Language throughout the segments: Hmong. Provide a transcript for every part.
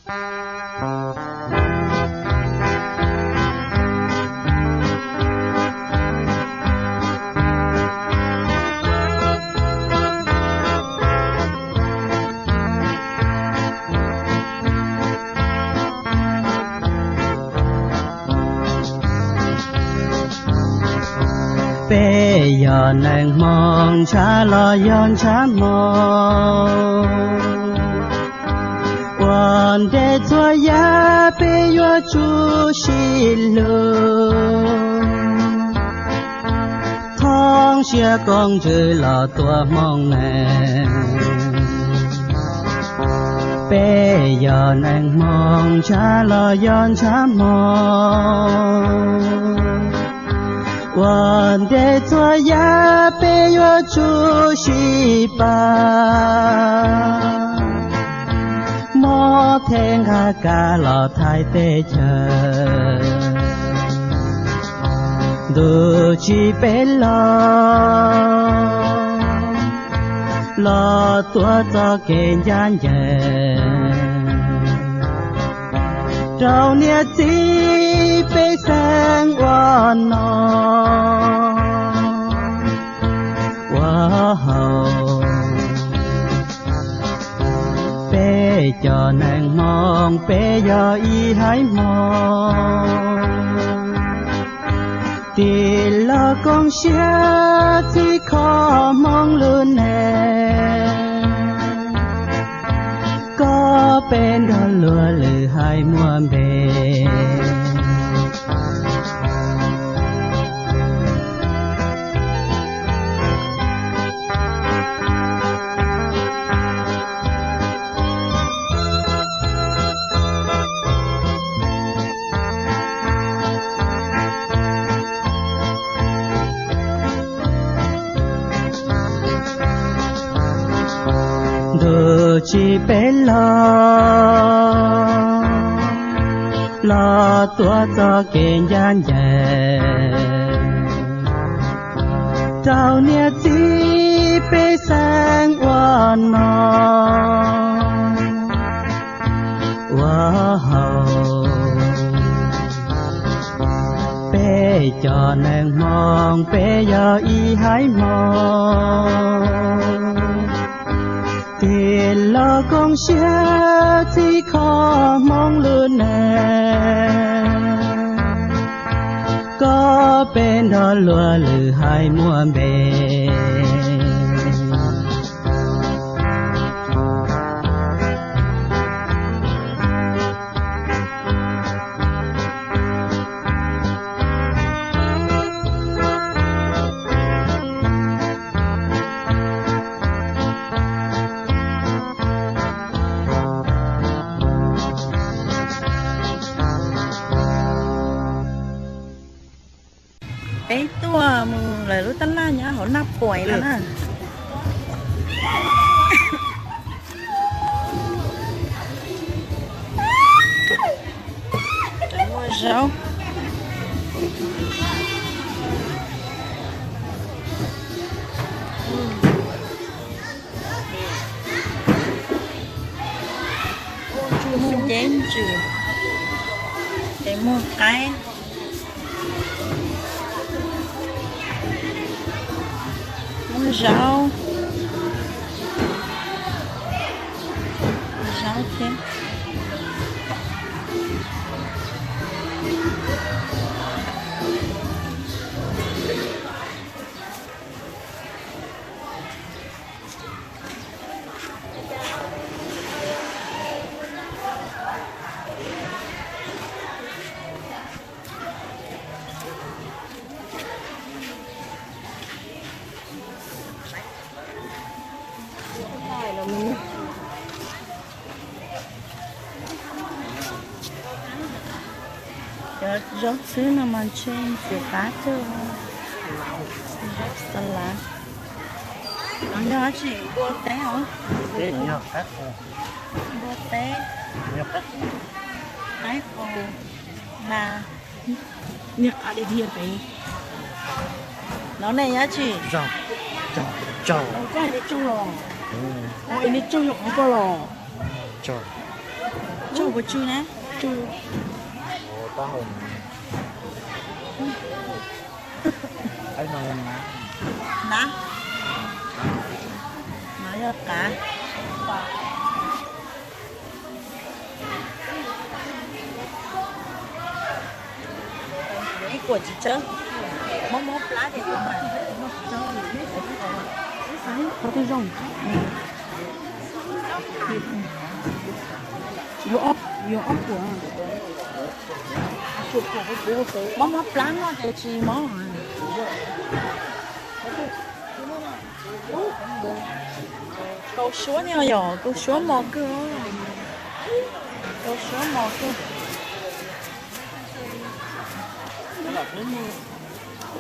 Peb yog neeg Hmoob ntshav los yog ntshav Hmoob, ua ntej txhua yam peb yuav tsum sib hlub. Thoob siab koom ntsws los tuav Hmoob neeg. Peb yog neeg Hmoob ntshav los yog ntshav Hmoob, ua ntej txhua yam peb yuav tsum sib pab. Mob thiab nqaj kab los thaiv teb chaws, ntuj tsim peb los, los tuav txoj kev ncaj ncees rau niam txiv pej xeem ua noj ua haus. Peb cov neeg Hmoob, peb yog ib haiv Hmoob, tig los koom siab txhim kho Hmoob lub neej, kom peb nrog luag lwm haiv muaj npe. Ntuj tsim peb los, los tuav txoj kev ncaj ncees rau niam txiv pej xeem ua noj ua haus. Peb cov neeg Hmoob, peb yog ib haiv Hmoob, tig los koom siab txhim kho Hmoob lub neej, kom peb nrog luag lwm haiv muaj npe. Peb tuaj mus lawm lub tab laj nyob hauv Naj Puam no na. Muag zaub, muag nceb ntsws, ces muag qaib, muag zaub, zaub thiab. Cov zaub xwb no mas ntshe ntxim qab kawg. Zaub xas lav. Nov yog dab tsi? Npua teb os? Npua teb, qaib qus, na, niag qab tiag pem. Nov nej yog dab tsi? Koj hais li tsuj los? Ua li tsuj yog qhov koj los? Tsuj puas tsw na? Tsw. Na, no yog qav. Ib kuam tsis tsawg, mob mob plab ces yuav mas. Qhov twg zoo? Yuav ob, yuav ob kuam. Mob mob plab no ces tsis mob. Kaus suab ne yom, kaus suab mos kawg. Kaus suab mos kawg.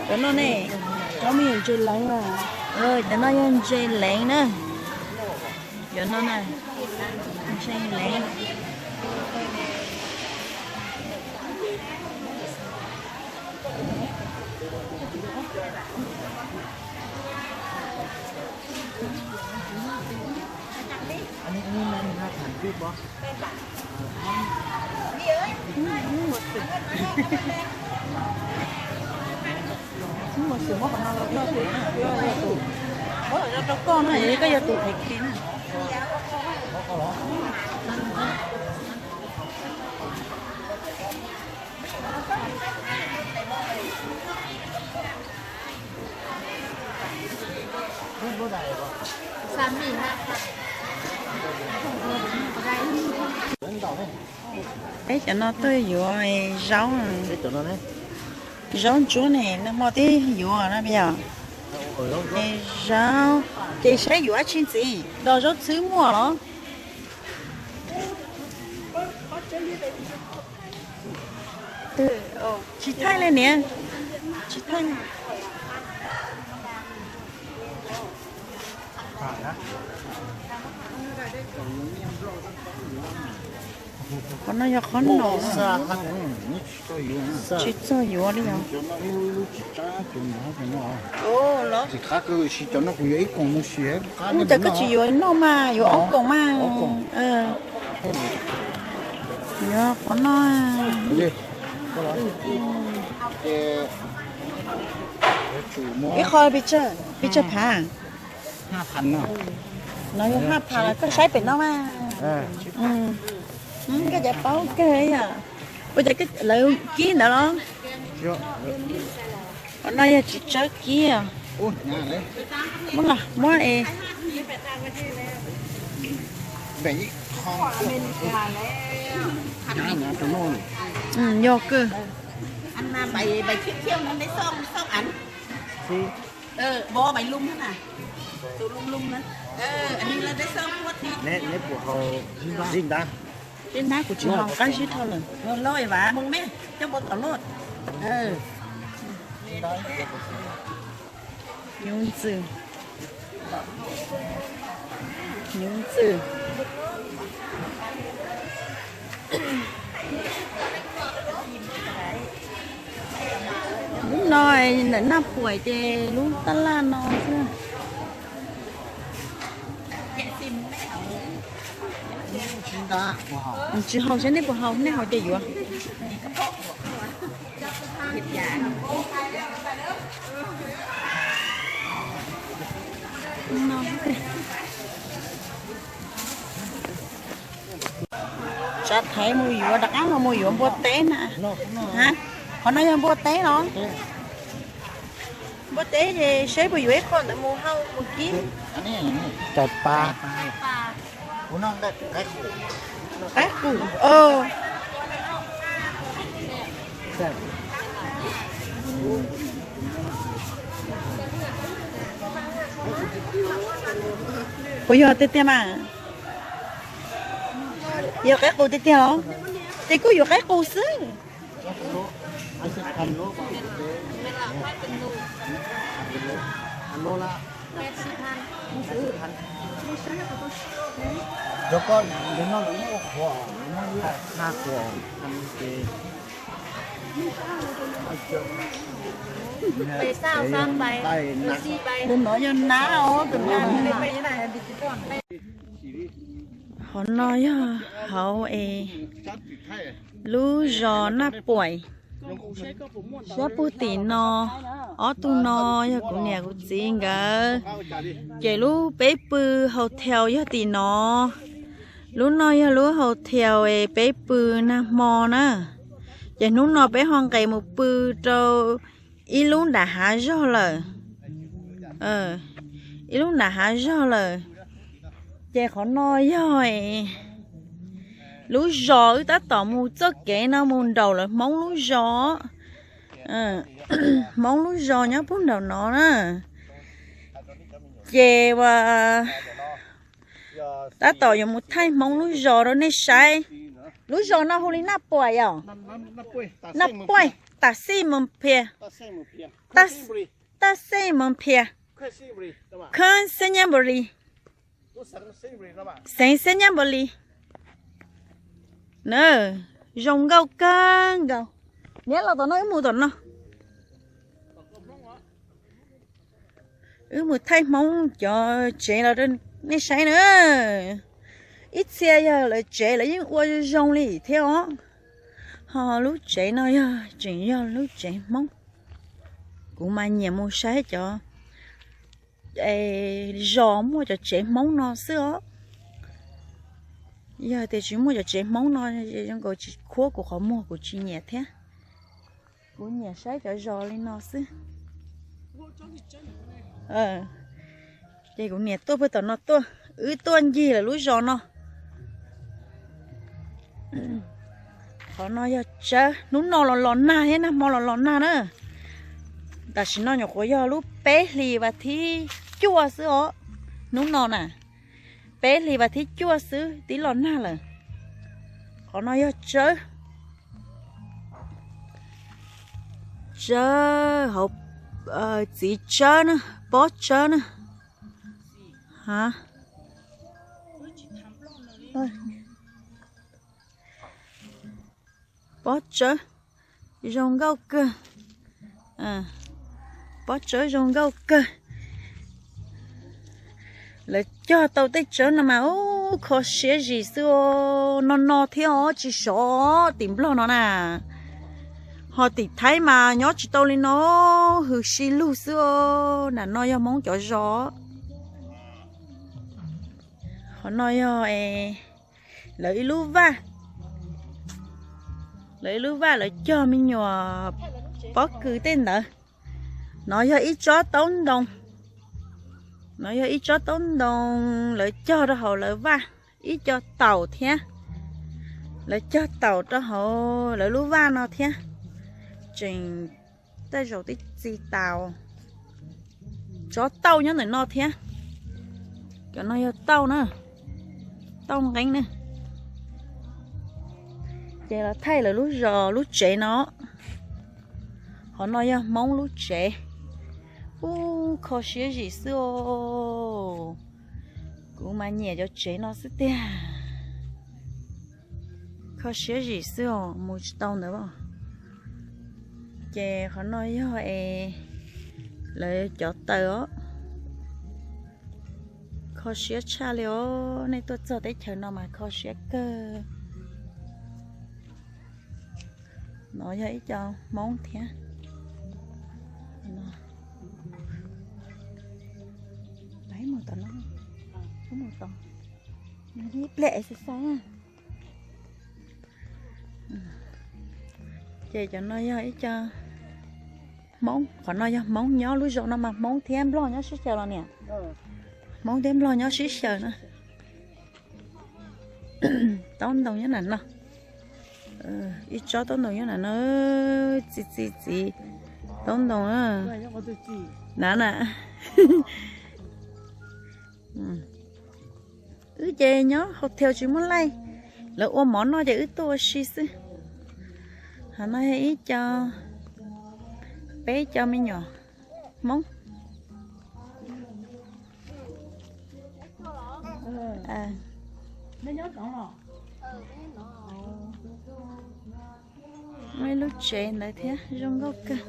Cov no ne, cov me nyuam ntses leev na. Cov no yog ntses leev na. Cov no na, ntses leev. Muab rau koj na, koj yog tus qhia na. Peb cov no tuaj yuav zaub, zaub ntsuab ne, nag hmo twb yuav na yom. Zaub, ces saib yuav dab tsi ntxiv, dos zaub txhwb muaj los? Tsis thaij li niam, tsis thaij. Qhov no yog qhov no, tsis txog yuav li os. Ub, cas koj tsis yuav noj mas, yuav ob koom mas. Yuav qhov no. Ib qho pes tsawg, pes tsawg phav? No yog haj phav, koj saib pem no mas. Koj cas paub kawg yom. Ua cas lawv kib ntawd los? Qhov no yog tsis tsawg kib os. Muab, muab es. Yog kawg. Tej hnab kuv tsis haus, qab zib dhau lawm. Nyuv ntxwm, nyuv ntxwm. Lub no ntawm Naj Puam ces lub tab laj no xwb. Tsis haus, saib nej puas haus, nej haus ces yuav. Tsav thaiv mus yuav, rov qab los mus yuav npua teb na. Qhov no yog npua teb los? Npua teb ces seb puas yuav ib qho ntawd mus hau mus kib. Tais pas. Qaib qus. Puas yog tiag tiag mas? Yog qaib qus tiag tiag los? Ces kuj yuav qaib qus xwb. Tus no yog nab os, tus no. Qhov no yog hauv es lub zos Naj Puam, sab pug tim no, ob tug no yog kuv niam kuv txiv nkawd. Ces lub peb pw hotel yog tim no. Lub no yog lub hotel es peb pw nag hmo na. Ces hnub no peb ho nqes mus pw rau ib lub nram hav zog lawm. Ib lub nram hav zog lawm. Ces qhov no yog lub zos wb tab tom mus txoj kev no mus nraum lawv Hmoob lub zos. Hmoob lub zos nyob puag nraum no na. Ces ua tab tom yuav mus thaij Hmoob lub zos rau nej saib. Lub zos no hu li Naj Puam yom? Naj Puam, Tam Xij Moos Phias, Taj Xej Moos Phias, Kheeb Xeb Nyab Npus Lis, xeev Xeb Nyab Npus Lis. Na, zoo nkauj kawg nkaus. Niam, los tom no, wb mus tom no. Wb mus thaij Hmoob cov tsev los rau nej saib na. Ib txhia yog lawv tsev lawv yeej ua zoo li thiab os. Ho lub tsev no yog tseem yog lub tsev Hmoob. Kuv mas nyiam mus saib cov zos muaj cov tsev Hmoob no xwb os. Yog tias tsis muaj cov tsev Hmoob no, zoo nkaus tsis khuab kuv qhov muag, kuv tsis nyiam thiab. Kuv nyiam saib cov zos li no xwb. Ces kuv niam tuaj puag tom no tuaj, wb tuaj ncig lawv lub zos no. Qhov no yog tsawb, hnub no los los nag thiab, nag hmo los los nag na. Tam sim no nyuam qhuav yog lub peb hlis vas thib cuaj xwb os. Hnub no na, peb hlis vas thib cuaj xwb twb los nag lawm. Qhov no yog tsawb, tsawb hauv, txiv tsawb na, pob tsawb na. Pob tsawb zoo nkauj kawg. Pob tsawb zoo nkauj kawg. Lawv cog tau tej tsawb no mas ub, kho siab zis xwb os. No no thiab os, tsis sov tim Nplog no na. Ho tim Thaib mas nyob tsis tau li no, hws si lug xwb os. Nram no yog Hmoob cov zos. Qhov no yog lawv ib lub vaj, lawv ib lub vaj lawv cog me nyuam pob kws tej ntawd. No yog ib tsob taub ntoo, no yog ib tsob taub ntoo lawv cog rau hauv lawv vaj, ib co taum thiab. Lawv cog taum rau hauv lawv lub vaj no thiab. Tseem tej zaum twb txi taus. Tsob tauj nyob ntawm no thiab. Cov no yog tauj na, tauj nqeeb na. Ces los thaij lawv lub zos lub tsev no. Qhov no yog Hmoob lub tsev. Ub, kho siab zim xwb os. Kuv mas nyiam cov tsev no xwb tiag. Kho siab zim xwb os, mus tsis tau ntawd. Ces qhov no yog es lawv cov taws os. Kho siab tshaj li os, nej tuaj txog teb chaws no mas kho siab kawg. No yog ib co Hmoob thiab. Peb mus tom no, peb mus tom, ib pliag exercise na. Ces cov no yog ib co Hmoob, qhov no yog Hmoob nyob, lub zos no mas Hmoob thiab Nplog nyob sib xyaw los niam. Hmoob thiab Nplog nyob sib xyaw na. Taub ntoo nyob nram no. Ib tsob taub ntoo nyob nram no, txi txi txiv taub ntoo na. Na na. Wb ces nyob hotel tsis muaj laij, lawv ua mov noj ces wb tuaj ua si xwb. Qhov no yog ib co, peb co me nyuam Hmoob. Muaj ib lub tsev ntawd thiab, zoo nkauj kawg.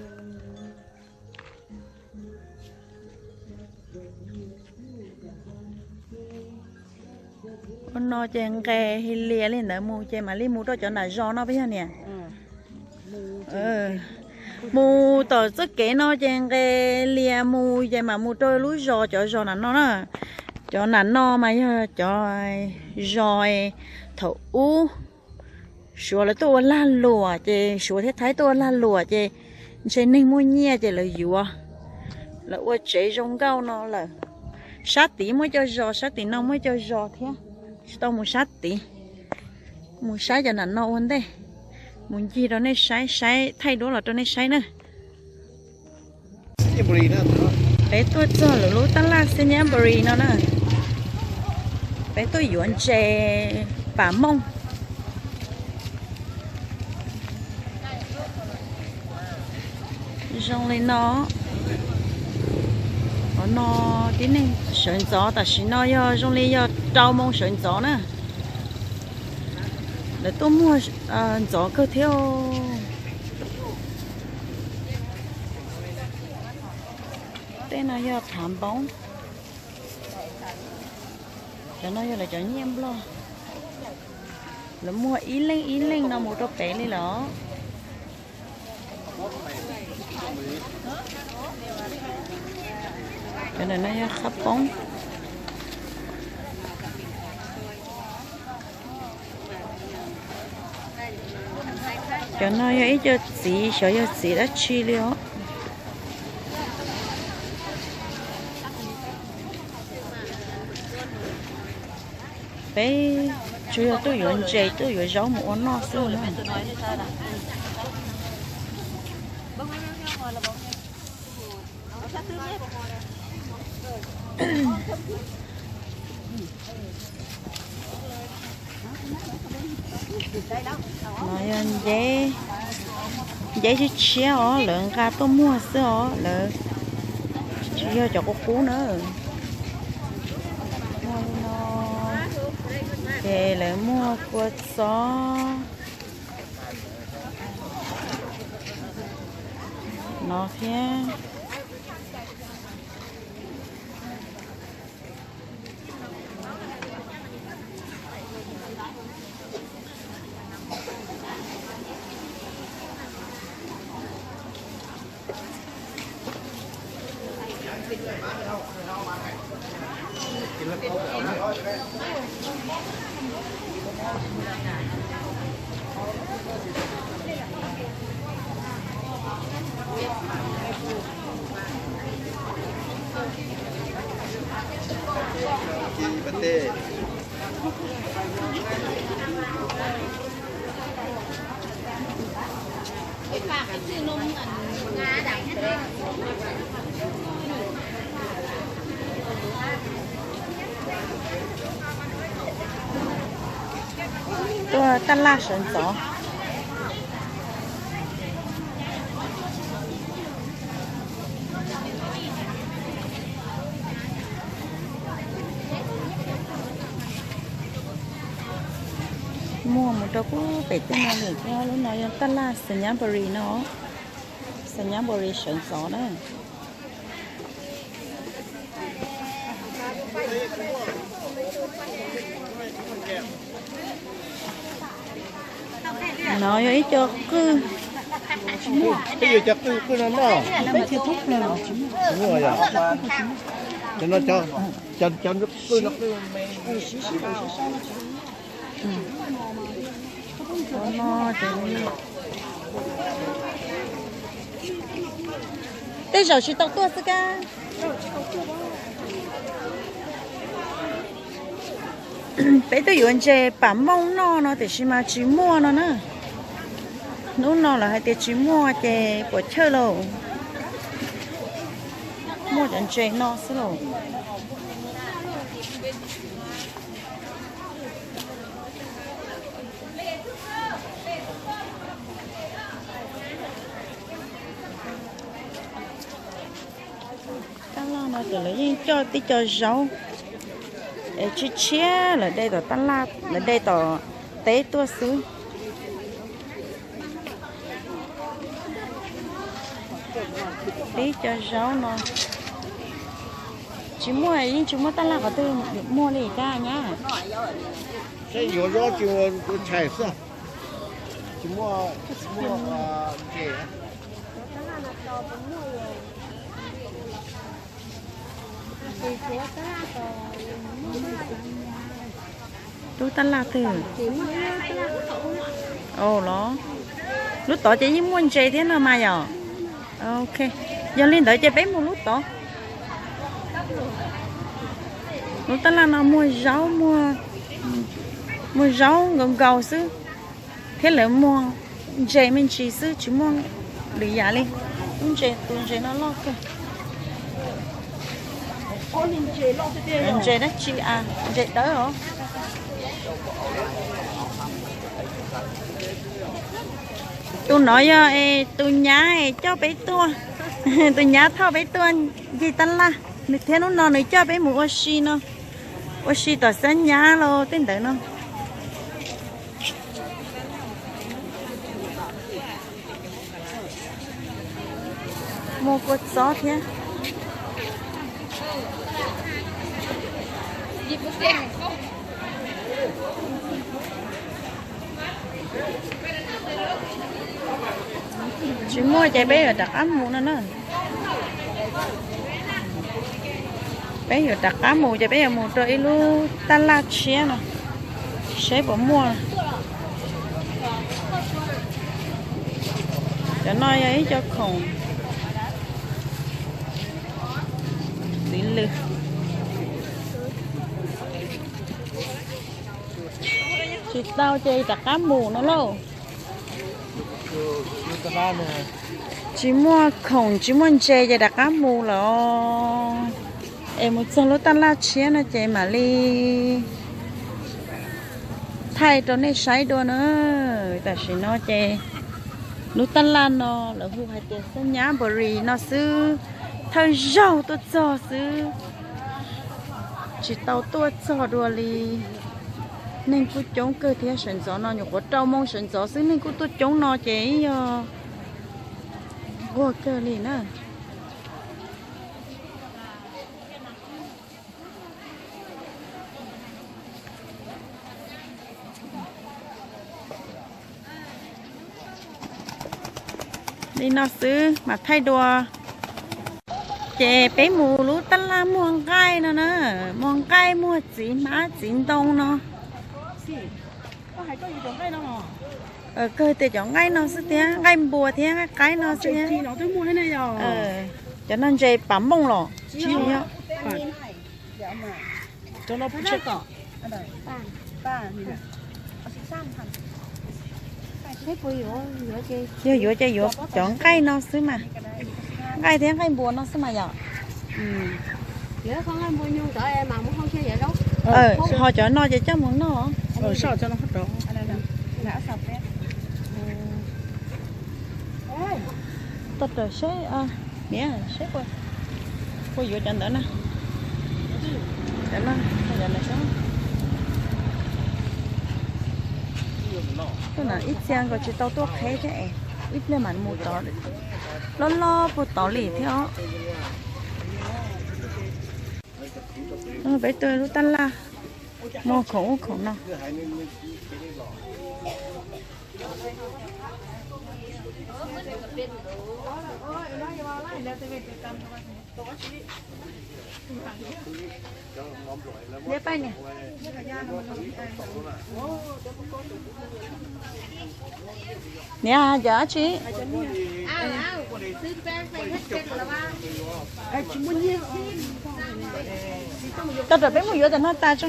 No ces nqes lias li ntawd mus ces mam li mus rau cov nram zos no peb yog niam. Mus tom txoj kev no ces nqes lias mus ces mam mus rau lub zos, cov zos nram no na. Cov nram no mas yog cov zos thaum ub Suav lawv tuaj ua lag luam ces Suav thiab Thaib tuaj ua lag luam ces ntshe neeg muaj nyiaj ces lawv yuav, lawv ua tsev zoo nkauj no lawm. Sab tid muaj cov zos, sab tim no muaj cov zos thiab, tsis tau mus sab tid. Mus saib cov nram no ua ntej, mus ncig rau nej saib, saib thaij duab los rau nej saib na. Peb tuaj txog lawv lub tab laj Xenyabari no na. Peb tuaj yuav ntses pam mooj. Zoo li no. Qhov no tib neeg sawv ntxov, tam sim no yog zoo li yog rau moos sawv ntxov na. Lawv tuaj muag ntxov kawg thiab. Tej no yog phav npoob. Cov no yog lawv cov nyiaj nplog. Lawv muag ib leej ib leej no mus rau pem li lawm. Cov ntawm no yog qhab poob. Cov no yog ib co txiv, xyov yog txiv dab tsi li os. Peb tsuas yog tuaj yuav ntses, tuaj yuav zaub mus ua noj xwb na. No yog nceb, nceb tshiab tshiab os, lawv nqa tuaj muag xwb os, lawv tsis yog cov qub qub na. Muag li no, ces lawv muag kua txob no thiab. Tuaj taj laj sawv ntxov. Muaj mus rau pem tej no lawm thiab. Lub no yog taj laj Xanyabari no, Xanyabari sawv ntxov na. No yog ib co qwj. Peb yuav cov qwj, qwj no noj. Cov no, cov qwj no. Tej zaum tsis tau tuaj xwb kab. Peb twb yuav ntses pam mooj noj no tiam sis mas tsis muaj no na. Hnub no lawv hais tias tsis muaj ces puas chawj lauj. Muaj cov ntses no xwb lauj. Taj laj no ces lawv yeej coj tib co zaub es tshiab tshiab, lawv de tom taj laj, lawv de tom teb tuaj xwb. Tib co zaub no Tsis muaj, yeej tsis muaj tab laj qhov twg muaj li kab nyab. Seb yuav zaub tsis ua tshais xwb, tsis muaj, tsis muaj ntses. Lub tab laj twg? Los, lub tod ces yeej muaj ntses thiab no mas yom. Ok, yog li ntawd ces peb mus lub tod. Lub tab laj no muaj zaub, muaj zaub nkaus nkaus xwb, thiab lawv muag ntses me ntsis xwb, tsis muaj lwm yam li. Lub ntses, tus ntses no loj kawg. Ntses dab tsi a? Ntses dawb os. Tus no yog es tus nyab es coj peb tuaj, tus nyab thauj peb tuaj ncig tab laj, nws thiab hnub no nws coj peb mus ua si no, ua si tom Xab Nyab los tej ntawd no. Muaj kua txob thiab. Tsis muaj ces peb yuav rov qab mus no na. Peb yuav rov qab mus ces peb yuav mus rau ib lub tab laj tshiab no, seb puas muaj. Cov no yog ib co khoom txiv lws. Tsis tau ces rov qab mus no lauj. Tsis muaj khoom tsis muaj ntses ces rov qab mus lawm. Es mus txog lub tab laj tshiab no ces mam li thaij rau nej saib dua na. Tam sim no ces lub tab laj no lawv hu hais tias Xab Nyab Npaus Ris no xwb, thawj zaug tuaj txog xwb, tsis tau tuaj txog dua li. Neeg kuj coob kawg thiab, sawv ntxov no nyuam qhuav rau moo sawv ntxov xwb neeg kuj tuaj coob no ces yog nquag kawg li na. Li no xwb mas thaij dua. Ces peb mus lub tab laj muag nqaij no na, muag nqaij muag txiv hmab txiv ntoo no. Kawg tias cov nqaij no xwb thiab, nqaij npua thiab nqaij qaib no xwb thiab. Cov no ntses pam mooj los? Yog yuav ces yuav cov nqaij no xwb mas. Nqaij thiab nqaij npua no xwb mas yom. Ho cov no ces coj mus noj. Toj raws seb, niam seb puas yuav cov ntawd na. Cov no, cov ntawd. Ib txhia nkaus tsis tau tuaj qheb thiab es, ib pliag mam mus tod, loj loj puag tod li thiab os. Peb tuaj lub tab laj muag khoom ub khoom no. Niam, cov dab tsi? Tau rau peb mus yuav tam no tas tso.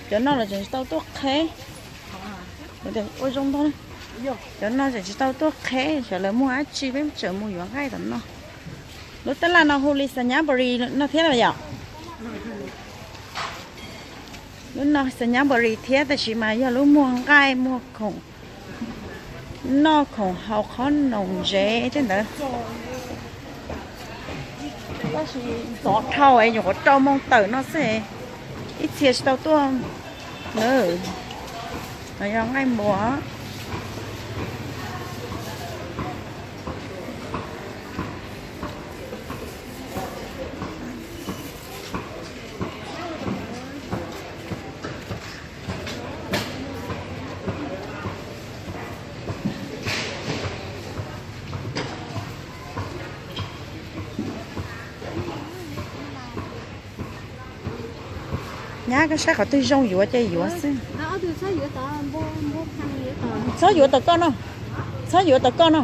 Cov no los tseem tsis tau tuaj qheb. Ua zoo ntag. Cov no tseem tsis tau tuaj qheb, xyov lawv muag dab tsi, peb tseem mus yuav nqaij tom no. Lub tab laj no hu li Xas Nyab Npaus Ris no thiab los yom? Lub no Xas Nyab Npaus Ris thiab, tab sis mas yog lub muag nqaij muag khoom noj khoom haus, qhob noom ntsev tej ntawd. Tab sis ntxov dhau es nyuam qhuav rau moo tawm no xwb, ib txhia tsis tau tuaj na. No yog nqaij npua. Nyab, koj saib qhov twg zoo yuav ces yuav xwb. Txhob yuav tau koj no. Txhob yuav tau koj no.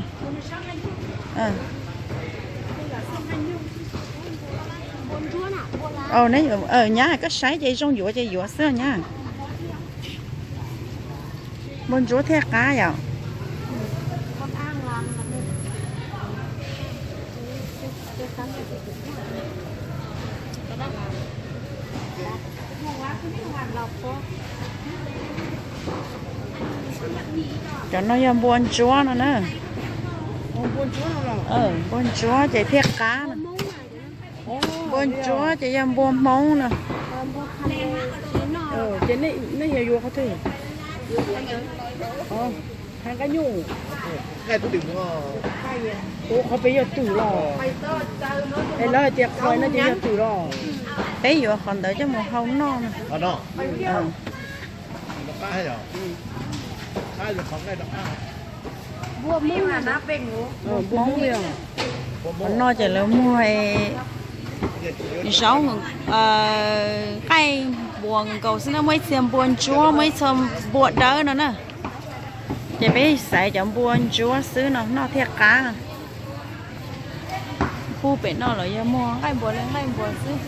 Nyab, koj saib ces zoo yuav ces yuav xwb nyab. Npua ntsuab thiaj qab yom. Cov no yog npua ntsuab no na. Npua ntsuab ces thiaj qab. Npua ntsuab ces yog npua Hmoob no. Qhov pem yog twm los? Es lawv hais tias qhov no ces yog twm los? Peb yuav qhov ntawd coj mus hau noj no. Qhov no ces lawv muag zaub, nqaij npua nkaus xwb na, muaj ib txhia npua ntsuab, muaj ib txhia npua dawb no na. Ces peb xaiv cov npua ntsuab xwb no noj thiaj qab no. Pub pem no los yog muag nqaij npua li nqaij npua xwb.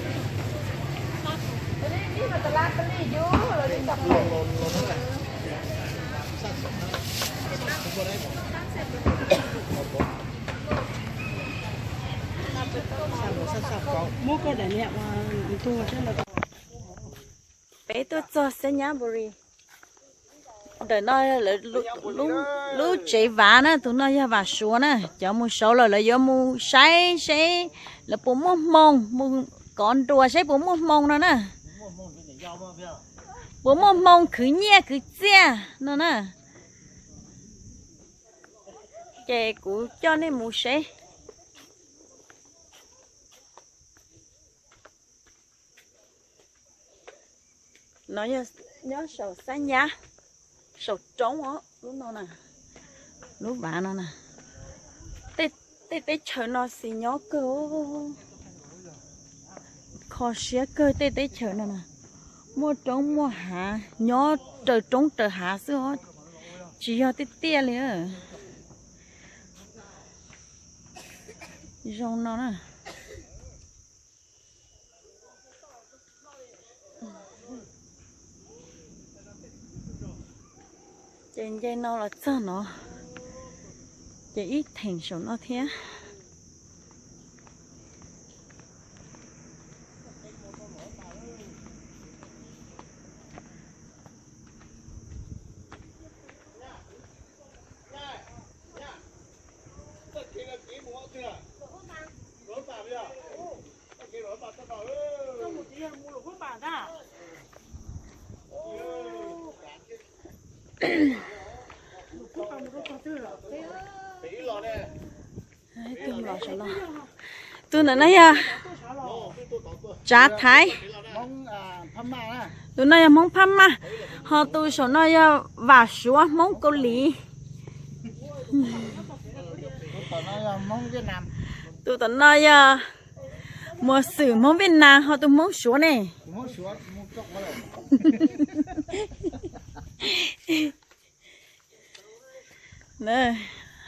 Peb tuaj txog Xab Nyab Npu Ri. Ntawm no lub tsev vav na, tus no yog Vam Suav na. Cov mus saud los lawv yuav mus saib seb lawv puas muaj hmoo, mus kov nruas seb puas muaj hmoo no na. Puas muaj hmoo khwv nyiaj khwv txiaj no na. Ces kuv coj nej mus seb. No yog nyob saum Xab Nyab, saum roob os, lub no na, lub vav no na. Tej teb chaws no xis nyob kawg, kho siab kawg tej teb chaws no na. Muaj roob muaj hav, nyob raws roob raws hav xwb os, tsis yog tiaj tiaj li. Zoo no na. Ces nce no los txog no, ces ib theem saum no thiab. Tus ntawm no yog Tsav Thaiv. Tus no yog Hmoob Phab Maj, ho tus saum no yog Vam Suav Hmoob Kaus Lim. Tus tom no yog Muas Xwm Hmoob Viaj Nam, ho tus Hmoob Suav ne.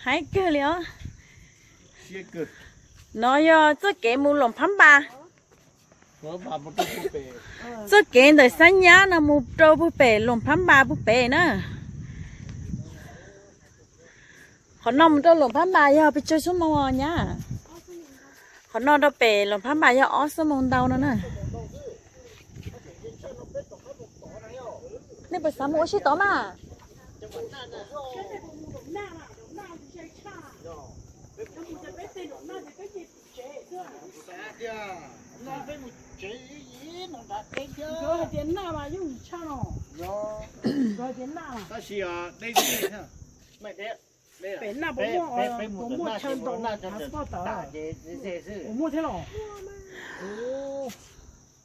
Haib kawg li os. No yog txoj kev mus Luam Phab Npas. Txoj kev ntawm Xab Nyab no mus rau puag pem Luam Phab Npas puag pem na. Qhov no mus rau Luam Phab Npas yog pes tsawg xuab moos nyab? Qhov no rau pem Luam Phab Npas yog ob xuab moos ntau no na. Nej puas xav mus ua si tod mas? Pem Naj puas muaj, puas muaj chaw ntaus hav xub paj tawv? Puas muaj thiab los?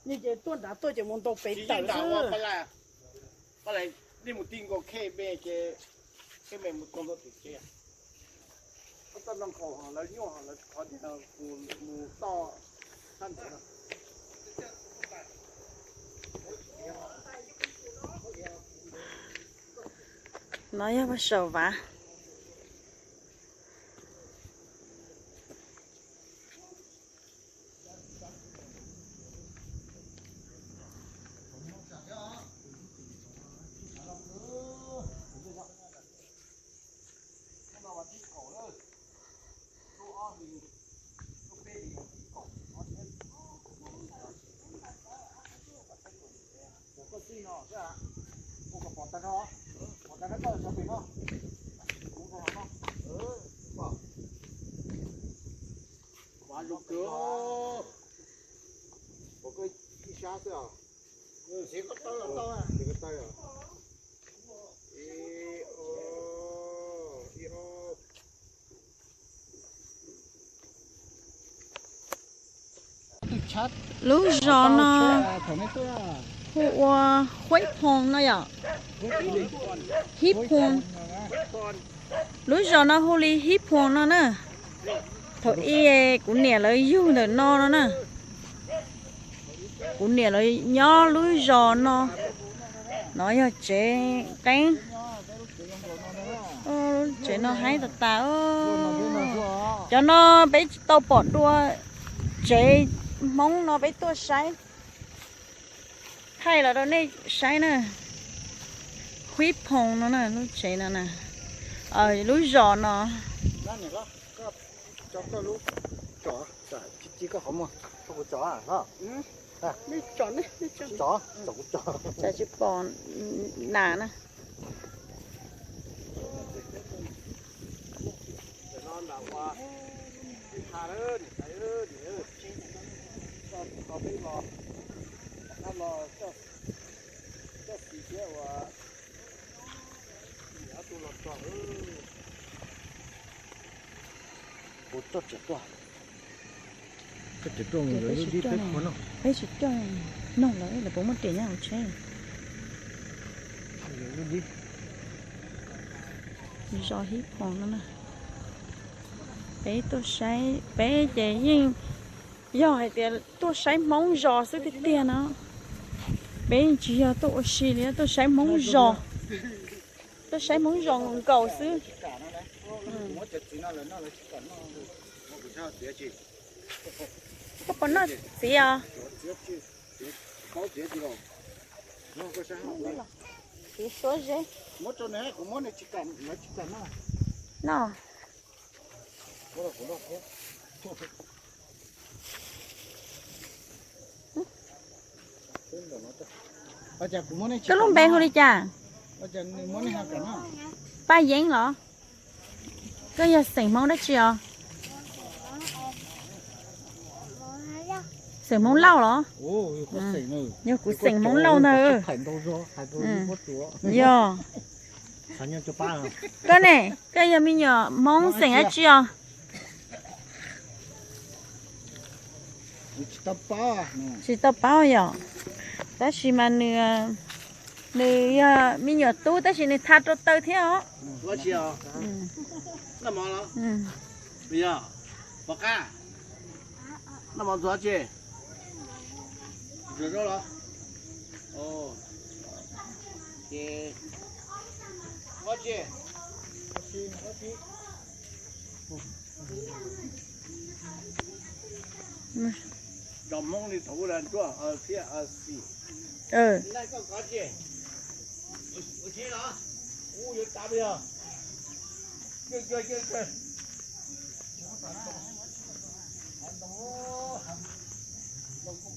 Nej ces tuaj nrad tuaj ces mus ntaus pem tawm xwb. No yog paj saum vav. Lub zos no hu ua Huib Phoom no yom. Hib Phoom. Lub zos no hu li Hib Phoom no na. Thaum ub kuv niam lawv yug ntawm no no na. Kuv niam lawv nyob lub zos no. No yog tsev qeeb. Tsev no haib tas tas. Cov no peb tsis tau pom dua. Tsev Hmoob no peb tuaj saib, thaij los rau nej saib na. Huib Phoom no na, lub tsev no na, lub zos no. Tsis pom nas na. Peb tsis coj noog lawm, lawv puas muaj riam nyob hauv tsheb. Zos Hib Phoom no na. Peb tuaj saib, peb ces yeej yog hais tias tuaj saib Hmoob zos xwb tiag tiag no. Peb yeej tsis yog tuaj ua si li, tuaj saib Hmoob zos. Tuaj saib Hmoob zos nkaus xwb. Koj puas noj txiv os? Txiv suab zeb. No. Koj lub npe hu li cas? Paj Yeeb los? Koj yog xeem Hmoob dab tsi os? Xeem Hmoob Lauj los? Yog kuv xeem Hmoob Lauj ntag. Yog. Koj ne, koj yog me nyuam Hmoob xeem dab tsi os? Tsis tau paub yom. Tab sis mas nws, nws yog me nyuam tub tab sis nws tha rau taw thiab os.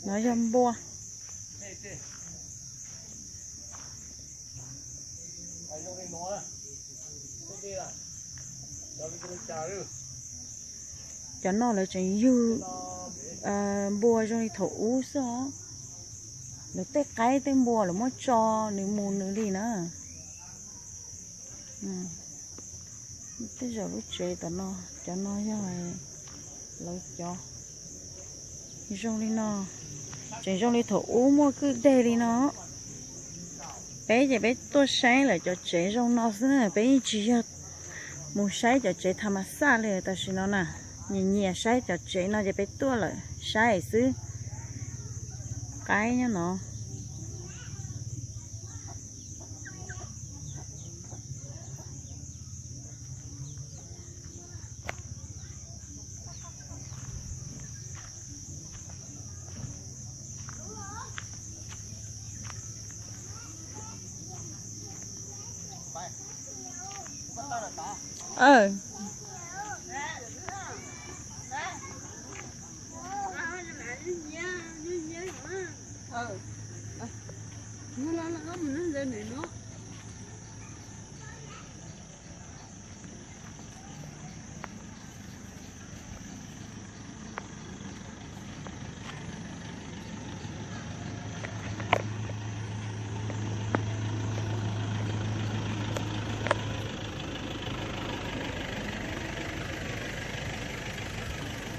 No yog npua. Cov no lawv tseem yug npua zoo li thaum ub xwb os. Lawv tej qaib tej npua lawv muab tso nws mus nws li na. Tej zaum lub tsev tom no, cov no yog lawv cov. Zoo li no, tseem zoo li thaum ub muaj kwj deg li no. Peb ces peb tuaj saib lawv cov tsev zoo no xwb na, peb yeej tsis yog mus saib cov tsev tham mas xaj li tam sim no na. Nyiam nyiam saib cov tsev no ces peb tuaj lawm saib xwb. Qaib nyob no.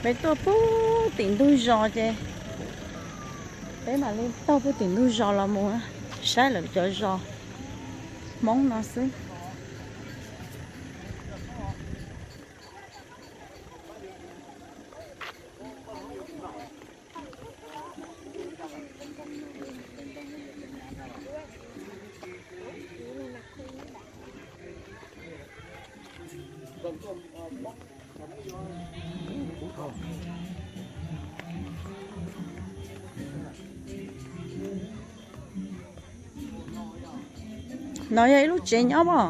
Peb tuaj puag tim ntug zos ces peb mam li taug puag tim ntug zos los mus saib lawv cov zos Hmoob no xwb. No yog ib lub tsev nyob mog.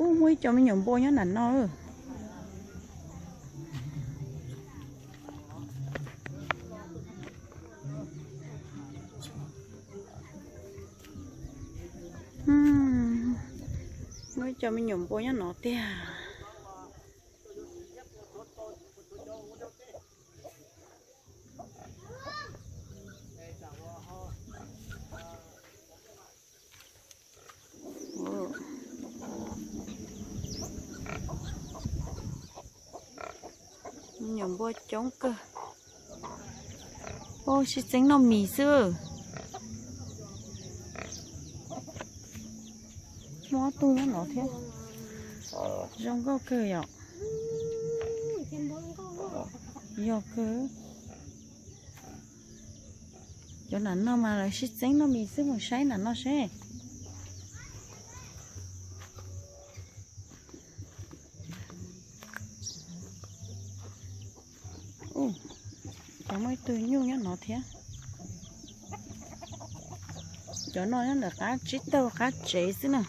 Ub, muaj ib co me nyuam npua nyob nram no. Muaj ib co me nyuam npua nyob no tiag. Nyuam npua coob kawg. Sib txeeb noj mis xwb. Muaj ob tug nyob no thiab. Zoo nkauj kawg yom. Yog kawg. Cov nram no mas lawv sib txeeb noj mis xwb, mus saib nram no seb. Cov muaj ib tug nyuj nyob no thiab. Cov no nyob ntawm qab tsib taug qab tsev xwb na.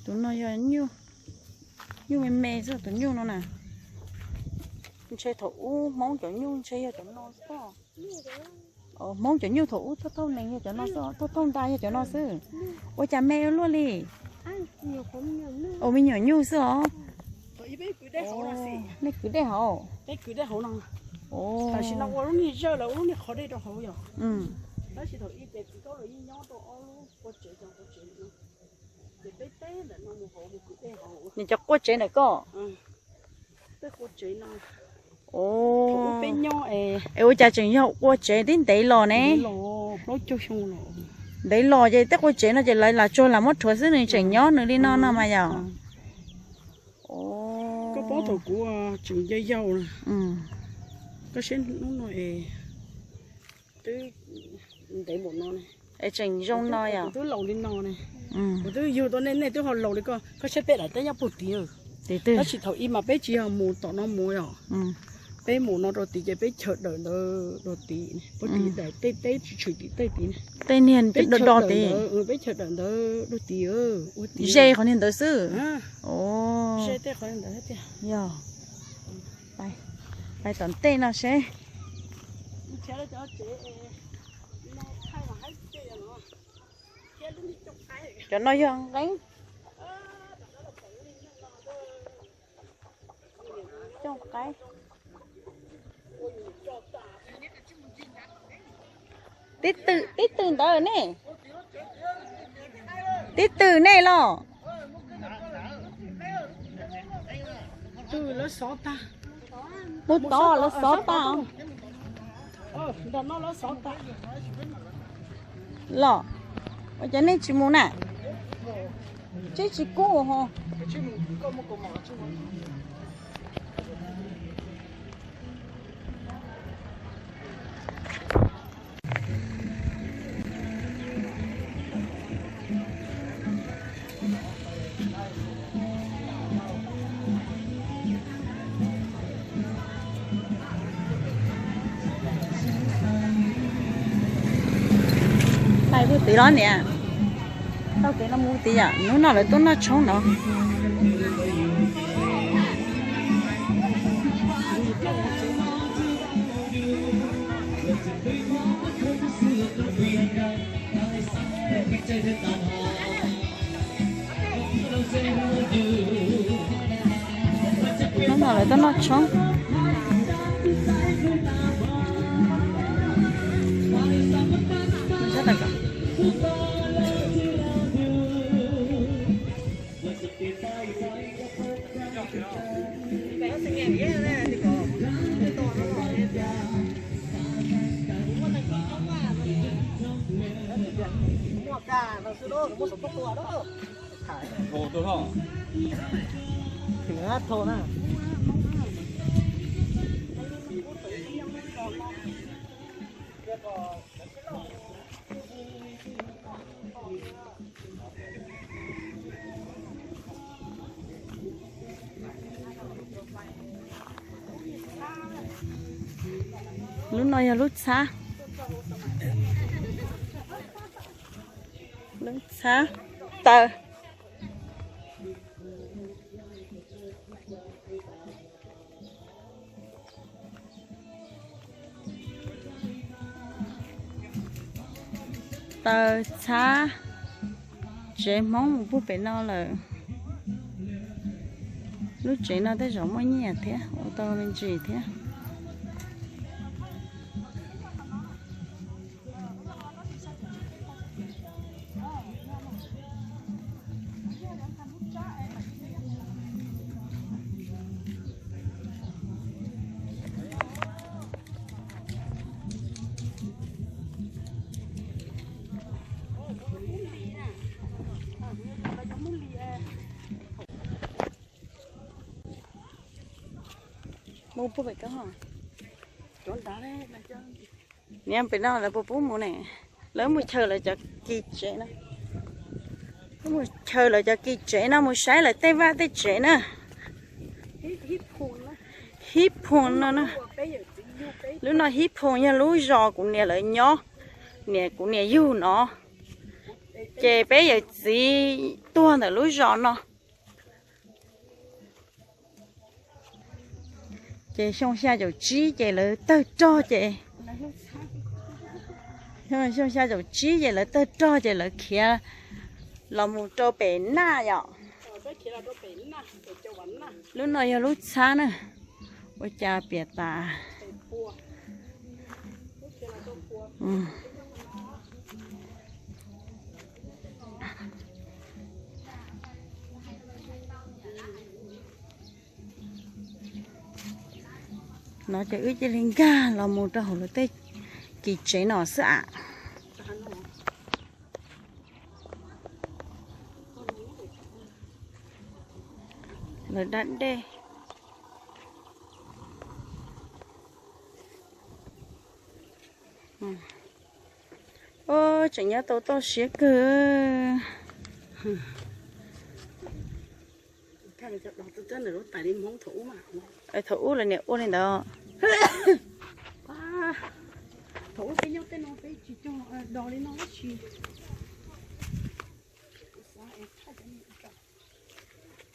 Tus no yog nyuj, nyuj me me xwb tus nyuj no na. Ntshe thaum ub Hmoob cov nyuj ntshe yog cov no xwb. Hmoob cov nyuj thaum ub thauj thauj nees yog cov no xwb, thauj thauj nra yog cov no xwb. Ua cas me ua luaj li? Ua me nyuam nyuj xwb os. Nej kwv dej hauv? Tam sim no ua lub niag zawj lawv ua lub niag qhov dej rau hauv yom. Tab sis thaum ub ces txiv Kaub lawv yeej nyob rau ob lub qua tsev, ces peb teb ntawm no mus hauv mus kwv dej hauv. Nws cov qua tsev ntawm koj? Peb qua tsev no. Thaum ub peb nyob es, es ua cas tseem yog qua tsev tib ntev los ne? Plaub caug xyoo los. Ntev los ces tej qua tsev no ces lawv lam tsuag lam muab rhuav xwb, nws tseem nyob nws li no no mas yom. Koj paub thaum kuv tseem yau yau na, koj saib hnub no es twb ntev npaum no ne. Es tseem zoo no yom. Kuv twb laus li no ne. Kuv twb yug tau nej, nej twb ho laus li koj. Koj saib peb daim teb nyob puag tid. Tab sis thaum ub mas peb tsis yog mus tom no mus yom. Peb mus no rau tid ces peb chaw dawm ntawd rau tid, puag tid daim tej teb tshwm tim tej tid. Tej niag peb chaw dawm ntawd, peb chaw dawm ntawd rau tid. Ze qhov niag ntawd xwb. Ze tej qhov ntawd tiag. Yog. Pais tom ntej no seb. Cov no yog nqeeb. Cooj qaib. Tib tw, tib tw ntawd ne. Tib tw nej los. Mus tod lawv xov tag. Los, ua cas nej tsis mus na? Tsis tsis kub ho. Pais puag tid los niam? Taug kev no mus tid yom, hnub no lawv tuaj noj tshoob no. Hnub no lawv tuaj noj tshoob. Lub no yog lub txhab, lub txhab taw. Taw txhab, tsev Hmoob mus puag pem no lawm. Lub tsev no tej zaum muaj nyiaj thiab, ua tau me ntsis thiab. Mus puag pem ko, niam, pem no lawv puas pub mus ne? Lawv mus chaw lawv cov kis tsev no, mus chaw lawv cov kis tsev no, mus saib lawv tej vaj tej tsev na. Hib Phoos no na. Lub no Hib Phoos yog lub zos kuv niam lawv nyob, niam kuv niam yug no. Ces peb yawm txiv tuag ntawm lub zos no. Ces xyoo xya caum tsib ces lawv tawg rog ces, xyoo xya caum tsib ces lawv tawg rog ces lawv khiav los mus rau pem Naj yom. Lub no yog lub txhab na. Ua cas piam tas. No ces wb cia li nkag los mus rau hauv lawv tej kis tsev no xwb am. Lawv da dej. Tseem nyob tau toj siab kawg. Thaum ub lawv niam ua li ntawd.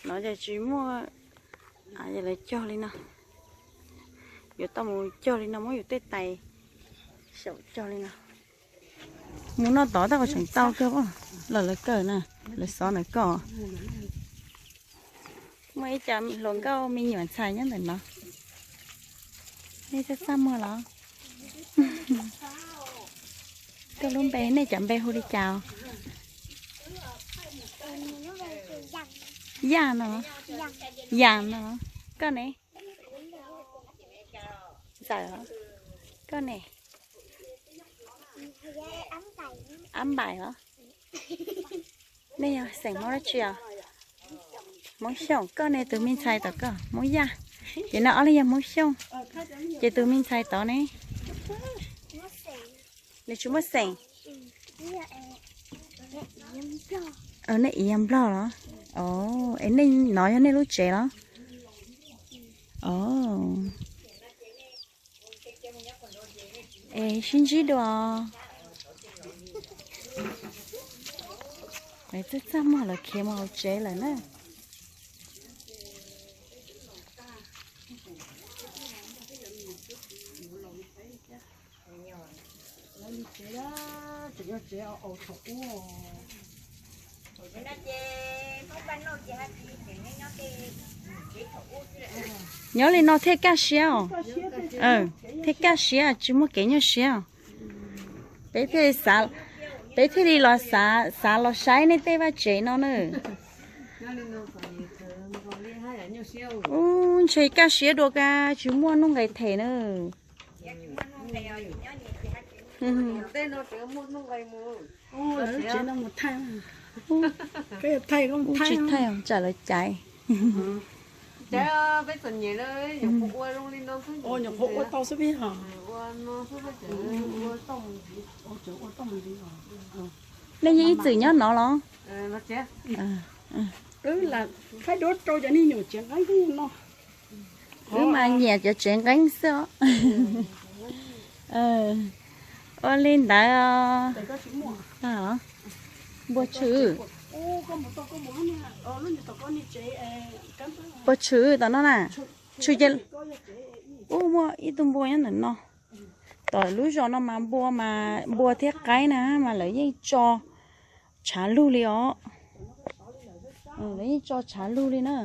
No ces tsis muaj, lawv cog li no. Yuav tau mus cog li no, muab yus tej tais xyaum cog li no. Mus noj tod tab sis tseem tau kawg, los lawv kawm na, lawv xov ntawm koj. Muaj ib co hluas nkauj me nyuam ntxhais nyob ntawm no. Nej txaj txaj muag los? Koj lub npe, nej cov npe hu li cas? Yaj no. Yaj no. Koj ne? Ntxawm. Koj ne? Ab Npaim los? Nej yog xeem Hmoob dab tsi os? Hmoob Xyooj. Koj ne? Tus me ntxhais tom koj Hmoob Yaj. Ces no ob leeg yog Hmoob Xyooj. Ces tus me ntxhais tod ne? Nws tsis muaj xeem. Nej ib yam Nplog los? Es nej no yog nej lub tsev los? Es sib ntsib dua. Txaj txaj muag lawv khiav mus hauv tsev lawm na. Nyob li no thiaj kaj siab os. Thiaj kaj siab, tsis muaj kev nyuaj siab os. Peb thiaj li xav, peb thiaj li los xav, xav los saib nej tej vaj tsev no na. Ub, ntshe kaj siab dua ka tsis muaj nuj nqes them na. Tsis thaij, tsam lawv caiv. Nej yeej ib txwm nyob no los? Wb mas nyiam cov tsev nqeeb xwb os. Ua li ntawd. Npua tshwm. Npua tshwm tom no na. Tshwm ces, ub, muaj ib tug npua nyob ntawm no. Tom lub zos no mas npua mas npua thiab qaib na mas lawv yeej tso tshav lug li os. Lawv yeej tso tshav lug li na.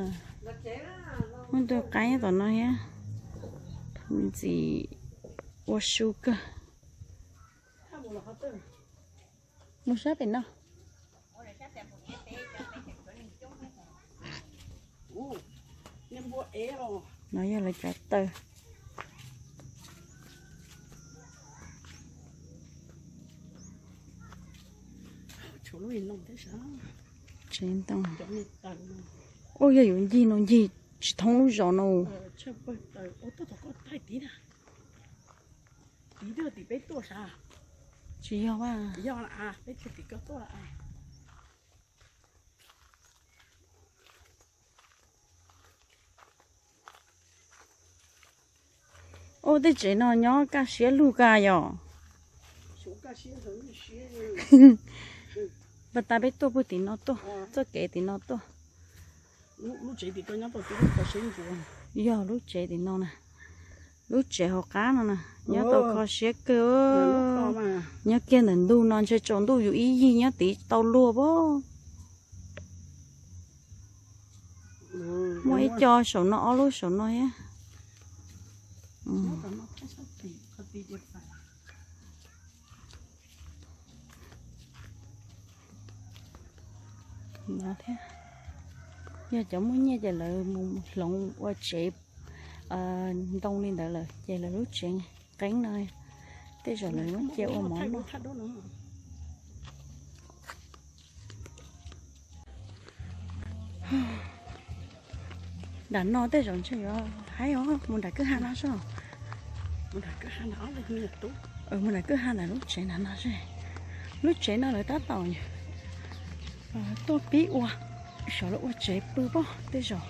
Muaj tus qaib nyob tom no thiab. Ntxim ua su kawg. Mus sab pem no. No yog lawv cov taw. Tsev ntoo. Ua yog yuav ncig no ncig tsis thoob lub zos no. Tsis yog a. Ua tej tsev no nyob kaj siab lug kawg yom. Pas tas peb tuaj puag tim no tuaj, txoj kev tim no tuaj. Yog lub tsev tim no na, lub tsev hauv qab no na, nyob tau kho siab kawg. Nyob kiag ntawm ntug no ntshe tsaus ntuj yus ib yig nyob tid tau luag pob. Muaj ib co saum no, ob lub saum no thiab. Yog cov muaj nyiaj ces lawv mus hloov ua tsev ntoo li ntawd lawm ces lawv lub tsev nqeeb no, tej zaum lawv muab cia ua mov noj. Nram no tej zaum ntshe yuav haib os, mus nram kwj ha no soj. Mus nram kwj ha nram lub tsev nram no soj. Lub tsev no lawv tab tom tuaj pib ua, xyov lawv ua tsev pw pob tej zaum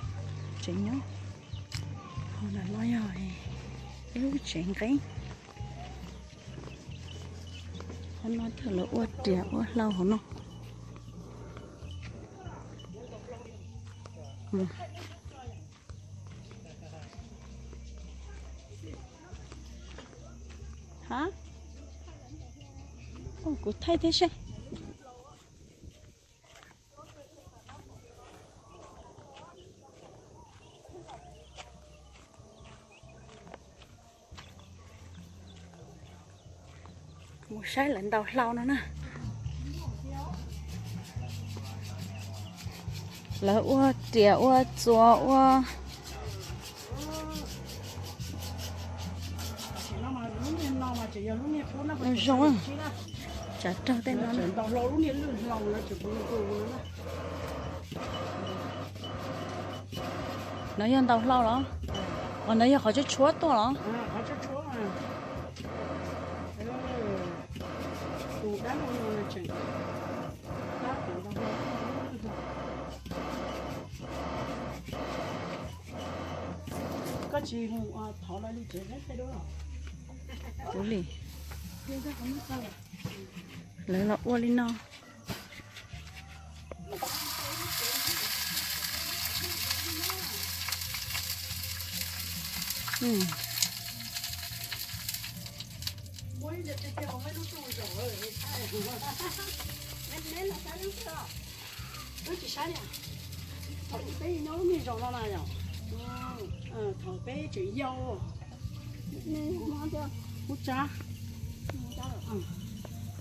tsev nyob. Ho nram no yog lub tsev nqeeb. Qhov no thiaj lawv ua riam ua hlau hauv no. Ha, kuv thaij thiab seb. Mus saib lawv ntaus hlau no na. Lawv ua riam ua txuas ua. Zoo, tsav raug tej no. No yog ntaus hlau los? Os, no yog qhov tshuab tshuab tuaj los? Kuv li, lawv los ua li no. Thaum peb nyob lub me zos no na yom, thaum peb tseem yau, ub tsa,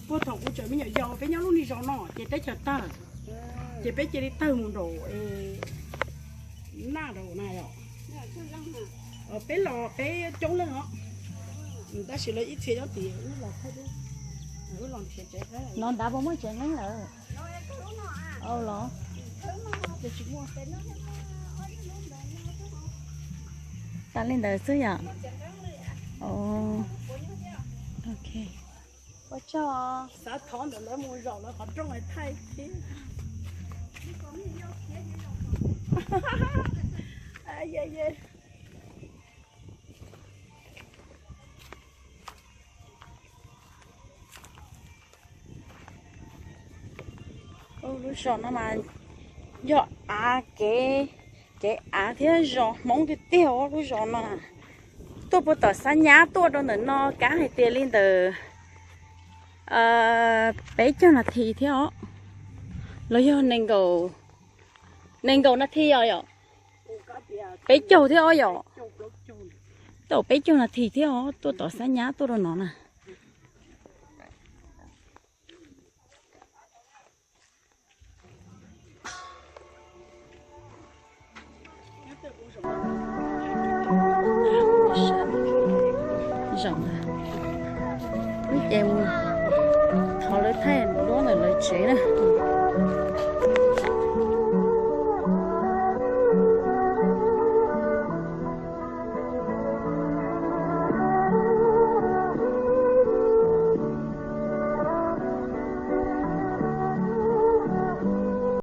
puag thaum kuv tseem me nyuam yaus peb nyob lub me zos no ces teb chaws tawg, ces peb cia li tawg mus nraum Naj Daus na yom. Peb los peb coob leej os, tab sis lawv ib txhia nyob tim wb los thaij, wb los nrhiav tsev. No nrad puas muaj tsev neeb lawm? Au los. Tas li ntawd xwb yom. Ok. Ua tsaug. Xav thov ntawm lawv mus zaum lawv qhov rooj thaij thiab. Lub zos no mas yog av kev, kev av thiab zos Hmoob tiag tiag os lub zos no. Tuaj puag tom Xab Nyab tuaj rau ntawm no kav hais tias li ntawm peb caug nas this thiab os, los yog nees nkaum nas this os yom. Peb caug thiab os yom. Tau peb caug nas this thiab os, tuaj tom Xab Nyab tuaj rau no na. Zaum na, ces mus thov lawv thaij duab ntawm lawv tsev na.